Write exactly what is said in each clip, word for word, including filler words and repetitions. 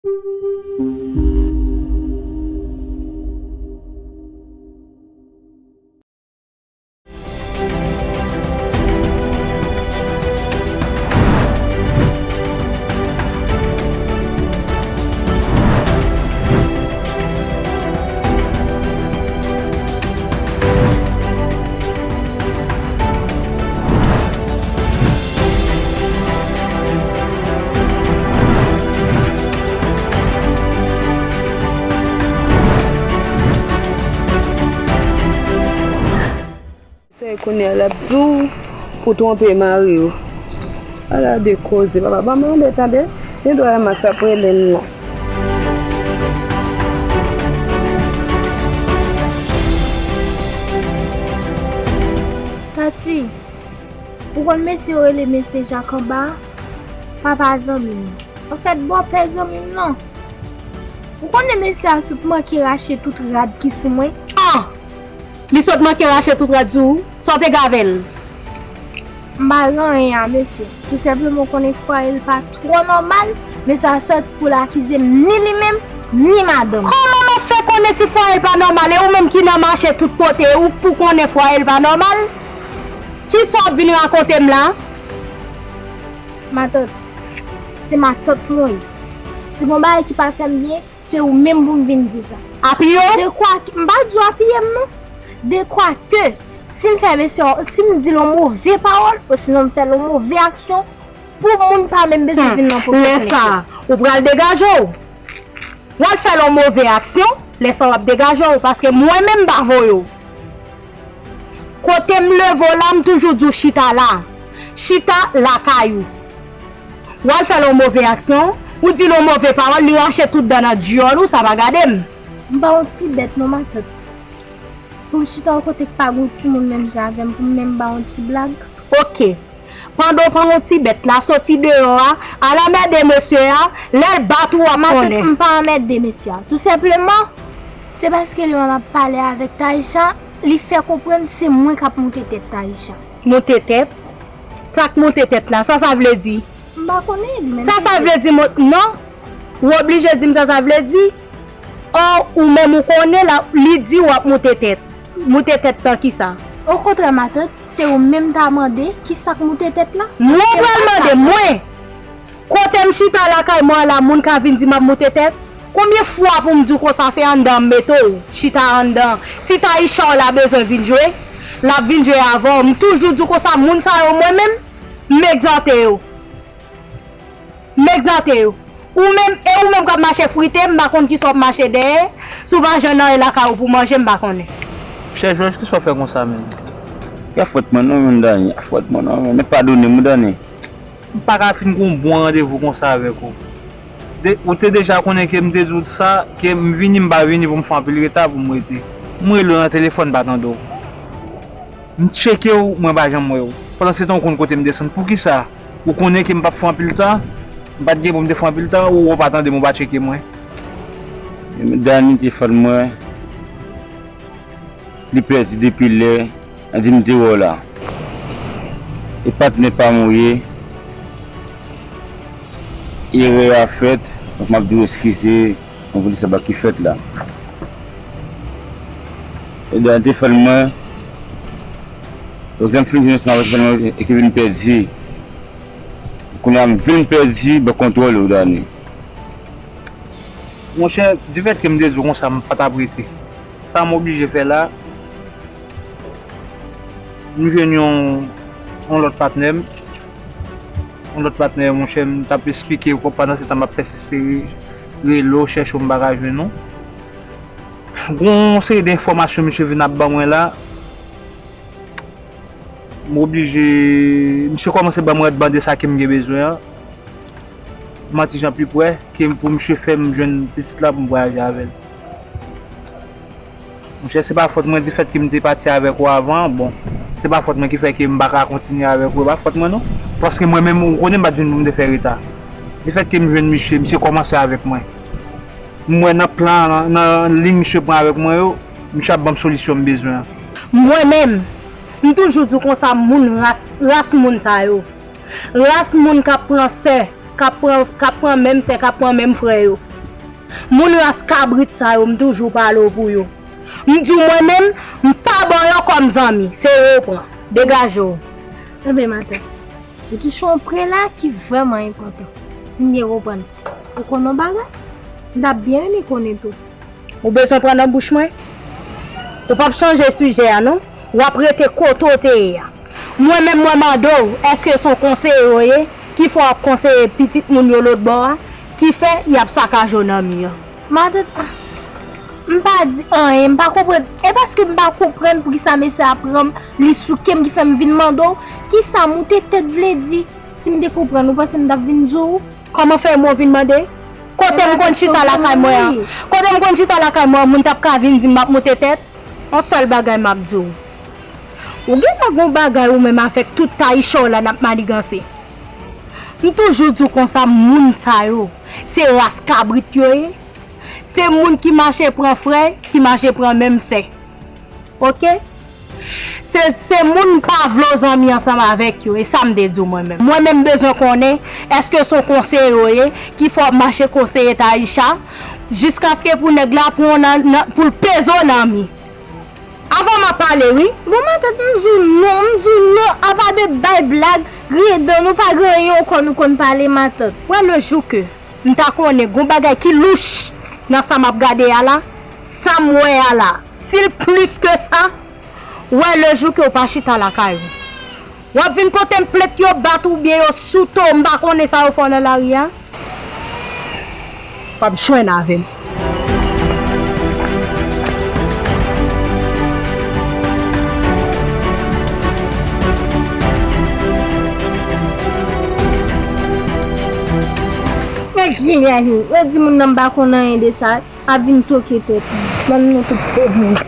Se kounye a l ap di w pou twonpe mari w. Ala de koze, papa, ban m rele tande. Gen dwa e Max ap rele m la. Tati, ou konn mesye yo rele mesye Jak anba a? Papa zanmi m. Anfèt, bòpè zanmi m nan. Ou konnen mesye a sot manke rache tout rad ki sou mwen? Ah! Li sot manke rache tout rad sou ou? Sa w te gen avè l? M pa gen anyen a mesye. Tou senpleman, ou konnen fwaye l pa twò nòmal. Mesye a santi pou l akize m, ni li menm, ni madanm. Kòman m ap fè konnen si fwaye l pa nòmal? E ou menm ki nan mache tout kote, ou pou konnen fwaye l pa nòmal? Kisa w ap vin rakonte m la? Matant, se matant mwen ye. Si gon bagay ki pa fè m byen, se ou menm pou m vin di sa. Apiye w? Dekwa ke, m pa di w apiye m non. Dekwa ke, si m fè mesye, si m di l yon move pawòl, osinon m fè l yon move aksyon, pou moun pa menm bezwen vin nan pwopriyete. Lè sa a, ou pral degaje w. W al fè l yon move aksyon, lè sa w ap degaje w, paske mwen menm m pa voye w. Kote m leve w la, m toujou di w chita la. Chita lakay ou. W al fè l yon move aksyon, ou di l yon move pawòl, li rache tout dan nan dyòl ou, sa pa gade m. M pa yon ti bèt non, matant. Pou m chita yon kote k pa gen yon timoun menm jan avè m, pou m menm ba yon ti blag. Oke. Pandan w pran yon ti bèt la, soti deyò a, al anmède mesye a, lè l bat ou, w ap konnen. Matant, m pa anmède mesye a. Tou senpleman, se paske lè m ap pale avèk Taïcha, li fè konprann se mwen k ap moute tèt Taïcha. Moute tèt? Sa k moute tèt la, sa sa vle di? M pa konnen li menm. Sa sa vle di, non? Ou oblije di m sa sa vle di? Ò, ou menm ou konnen la, li di w ap moute tèt. Moute tèt tan kisa? Okontrè, matant, se ou menm ta mande kisa k moute tèt la. Mwen pral mande, mwen! Kote m chita lakay mwen la, moun ka vin di m ap moute tèt? Konbyen fwa pou m di w konsa se anndan m mete w, chita anndan? Si Taïcha w la bezwen vin jwe, l ap vin jwe avè w. M toujou di w konsa, moun sa yo, mwen menm, m egzante yo. M egzante yo. Ou menm, e ou menm k ap mache frite, m pa konn kisa w ap mache dèyè. Si w pa jwenn anyen lakay ou pou manje, m pa konnen. Chè Jòj, kisa w fè konsa menm? E fòt mwen non, menm Dani, e fòt mwen non, men padone m wi, Dani. M pa ka fin gen yon bon randevou konsa avèk ou. De, ou te deja konnen ke m te di w sa, ke m vini, m pa vini pou m fè anpil reta pou m rete. M rele w nan telefòn, pa tande w. M tcheke w, mwen pa janm wè w. Pandan se tan, ou konn kote m desann. Poukisa? Ou konnen ke m p ap fè anpil tan, m pa t gen pou m te fè anpil tan, ou, ou pa tande m, ou pa tcheke mwen. Dani te fè mwen, li pèdi depi lè, an di m te wè w la. E patnè pa m ou ye, erè a fèt, donk m ap di w eskize, m konprann sa bagay ki fèt la. E Dani te fè l mwen, donk lè m fin jwenn ansanm avèk fè l mwen, e ki vin pèdi. Kounye a m vin pèdi, ban kontwòl ou, Dani. Monchè, difèt ke m te di w konsa, m pa t ap rete. Sa m oblije fè la, m jwenn yon, yon lòt patnè m. Yon lòt patnè, monchè, m t ap esplike w, pandan se tan m ap pèsiste rele w, chèche w, m pa ka jwenn ou. Gon seri de enfòmasyon misye vin ap ban mwen la. M oblije, misye kòmanse ban mwen rèd bande sa ke m gen bezwen an. M an ti jan pi prè, ke pou misye fè m jwenn pitit la pou m vwayaje avè l. Monchè, se pa fòt mwen difèt ke m te pati avèk ou avan, bon, se pa fòt mwen ki fè ke m pa ka kontinye avèk ou, e pa fòt mwen non. Paske mwen menm, ou konnen m pa t vin pou m te fè reta. Difèt ke m jwenn misye, misye kòmanse avèk mwen. M wè nan plan, nan, nan liy misye pran avèk mwen yo, misye ap ban m solisyon m bezwen an. Mwen menm, m toujou di w konsa, moun ras, ras moun sa yo. Ras moun k ap pran sè, k ap pran, k ap pran menm sè, k ap pran menm frè yo. Moun ras kabrit sa yo, m toujou pale w pou yo. M di w mwen menm, m pa ba w yo kòm zanmi, se yo w pran. Degaje w. Enben, matant, ou touche yon pwen la ki vrèman enpòtan. Si m byen konprann, ou konn yon bagay? M t ap byen renmen konnen tou. Ou bezwen pran nan bouch mwen? Ou p ap chanje sijè a non. W ap rete kote w te ye a. Mwen menm mwen mande w, èske se yon konseye yo ye ki fè w ap konseye pitit moun yo lòtbò a ki fè y ap sakaje w nan mi an? Matant, m pa di anyen, m pa konprann. E paske m pa konprann poukisa mesye a pran m, li souke m ki fè m vin mande w kisa moute tèt vle di. Si m te konprann, ou panse m t ap vin di w? Kòman fè m ou vin mande? Kote m konn chita lakay mwen an? Kote m konn chita lakay mwen an, moun t ap ka vin di m m ap moute tèt? Yon sèl bagay m ap di w. Ou genlè gon bagay ou menm avèk tout Taïcha w la n ap maniganse. M toujou di w konsa, moun sa yo, se ras kabrit yo ye. Se moun ki mache pran frè, ki mache pran menm sè. Oke? Se, se moun m pa vle w zanmi ansanm avèk yo, e sa m te di w mwen menm. Mwen menm m bezwen konnen, èske se yon konseye w ye, ki fè w ap mache konseye Taïcha, jiskaske pou nèg la pran w nan, nan, pou l peze w nan mi? Avan m ap pale, wi. Bon, matant, m di w non, m di w non, apa de bay blag, griyen dan nou pa gen anyen ankò nou konn pale, matant. Wè le jou ke m ta konnen gon bagay ki louch nan sa m ap gade a la, sa m wè a la, si l plis ke sa, wè le jou ke w pa chita lakay ou. W ap vin pote m plent yo bat ou byen yo soute w, m pa konnen sa yo fè w nan lari a. W ap jwenn avè m. Nèg jilè yo, yo di moun nan m pa konn anyen de sa. Ap vin toke tèt mwen. Ban nou tout se moun.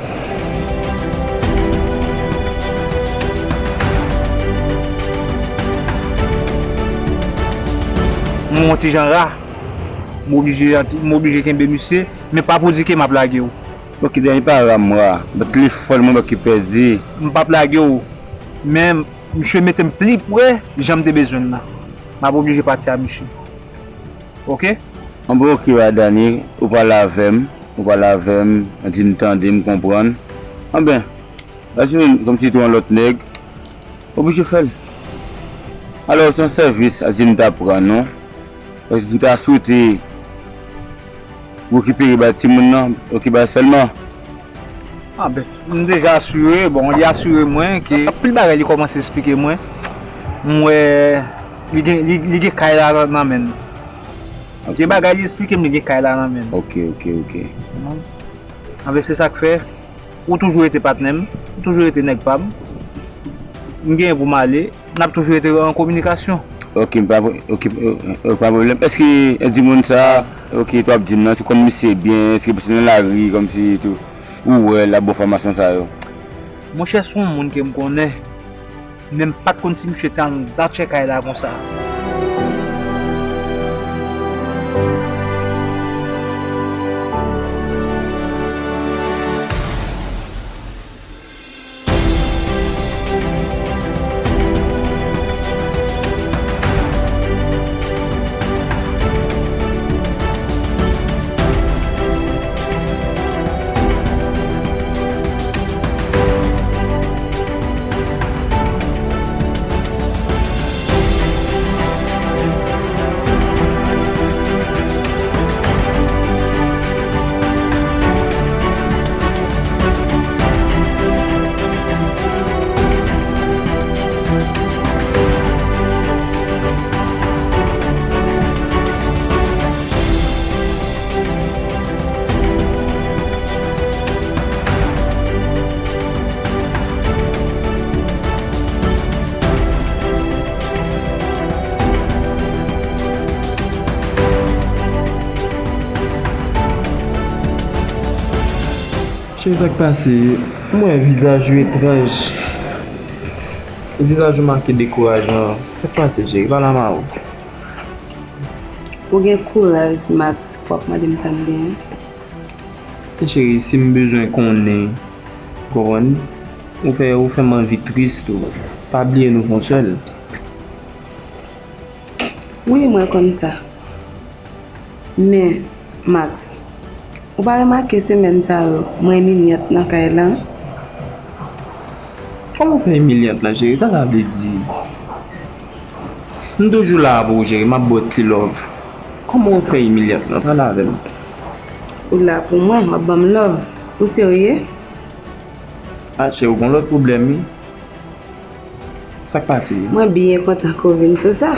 M yon ti jan ra. M oblije, m oblije kenbe misye, men pa pou di ke m ap lage w. Bòkè dènye para m ra, bat li fò mwen bòkè pèdi. M p ap lage w, men misye mete m pli pre jan m te bezwen l la. M ap oblije pati a misye. Oke? Anben oke, wa Dani, ou pale avè m, ou pale avè m, di m tande, m konprann. Anben, la jounen kòmsi tou yon lòt nèg, oblije fè l. Alò, se yon sèvis, a di m ta pran, non? Paske m ta swete ou rekipere ba timoun nan, oke, ba sèlman. Anben, m deja asire, bon, li asire mwen ke anpil bagay li kòmanse esplike mwen. M wè li gen, li, li gen kay la nan, nan men l. Gen bagay li esplike m, li gen kay la nan men l. Oke, oke, oke. Anben, se sa k fè, ou toujou rete patnè m, ou toujou rete nèg pa m. M genyen pou m ale. N ap toujou rete an kominikasyon. Oke, pa, oke, oke, pa pwoblèm. Èske, èske di moun sa, oke, tou ap di m nan, si w konn misye byen, èske misye nan lari, kòmsi tou, ou wè l ap ba w enfòmasyon sa yo? Monchè, se yon moun ke m konnen, men m pa t konn si misye te anndan tchè kay la konsa. Cheri, sa k pase? M wè vizaj ou etranj. Vizaj ou make dekourajman. Sa k pase, cheri? Pale anba w. Ou gen kouraj, Max, w ap mande m sa m genyen? Men cheri, si m bezwen konnen, ou konprann? Ou fè, ou fè m anvi tris tou. Pa bliye nou fè yon sèl. Wi, mwen konn sa. Men, Max, Ou pa remake semèn sa yo, mwen imilyant nan kay la? Kòman w fè imilyant la, cheri? Sa sa vle di? M toujou la pou ou, cheri, m ap ba w ti love. Kòman w fè imilyant la? Pale avè m. Ou la pou mwen, w ap ban m love. Ou serye? Ah, cheri, ou gon lòt pwoblèm, wi. Sa k pase? Mwen byen kontan ke w vin sou sa.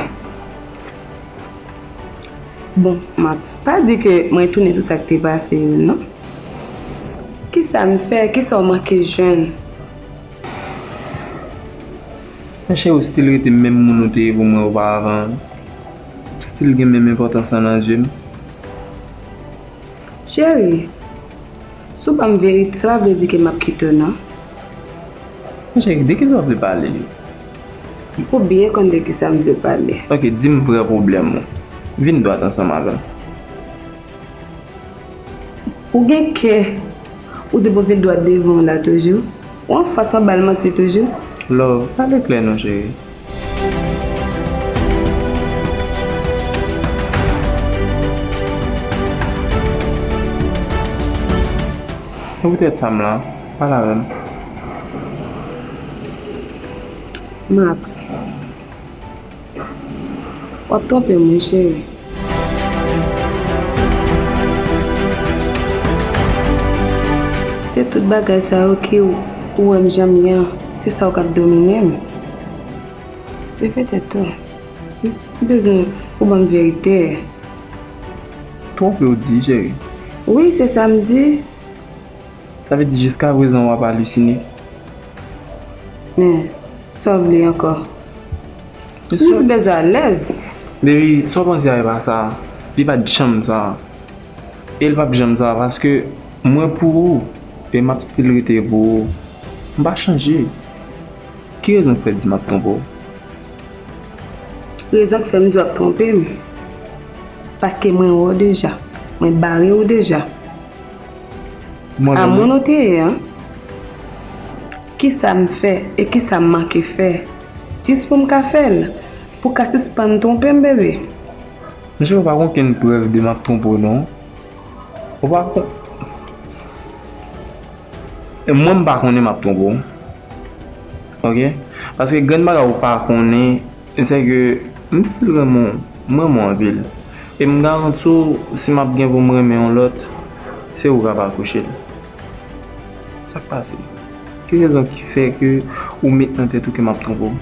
Bon, Max, pa di ke mwen tounen sou sa k te pase yo, non. Kisa m fè? Kisa w manke jwenn? Men cheri, ou still rete menm moun ou te ye pou mwen oparavan. Ou still gen menm enpòtans lan nan zye m. Cheri, si w ban m verite, sa pa vle di ke m ap kite w, non. Men cheri, de kisa w vle pale? Ou byen konn de kisa m vle pale. Ok, di m vrè pwoblèm ou. Vin dwat ansanm avè m. Ou gen kè. Ou di pou vin dwat devan w la toujou. Ou anfas mwen ba l manti toujou. Love, pale klè non, cheri. Se poutèt sa m la, pale avè m. Max, w ap twonpe m, wi, cheri. Se tout bagay sa yo ki ou, ou wè m jan m ye an, se sa w k ap domine m. Repete tou. M bezwen ou ban m verite. Twonpe w di, cheri. Wi, se sa m di. Sa vle di jiskaprezan w ap alisine? Men, sa w vle ankò? M bezwen alèz. Baby, sa w panse a e pa sa. Li pa t janm sa. E l p ap janm sa, paske mwen pou ou, e m ap still rete pou ou. M pa chanje. Ki rezon k fè di m ap twonpe w? Rezon k fè m di w ap twonpe m, paske mwen wè w deja. Mwen bare w deja. Mwen menm? A moun ou te ye an. Kisa m fè e kisa m manke fè? Jis pou m ka fè l, pou w ka sispann twonpe m, bebe. Mesye, ou pa gen okenn prèv de m ap twonpe w, non. Ou pa kon-, e mwen, m pa konnen m ap twonpe w. Ok? Paske grenn bagay ou pa konnen, se ke m still renmen w, m renmen w anpil. E m garanti w, si m ap gen pou m renmen yon lòt, se ou k ap akouche l. Sa k pase? Ki rezon ki fè ke ou met nan tèt ou ke m ap twonpe w?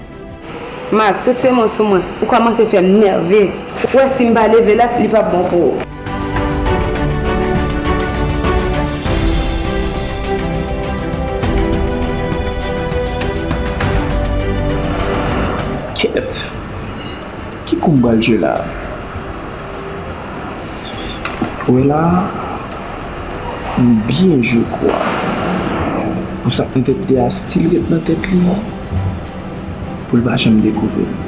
Max, retire men w sou mwen. Ou kòmanse fè m nève. Ou wè si m pa leve la, li p ap bon pou ou. Kèt! Ki kou m pral jwe la? Ou wè la, m byen jwe kou a. Pou sa entèpte a still ret nan tèt li, pou l pa janm dekouvri m.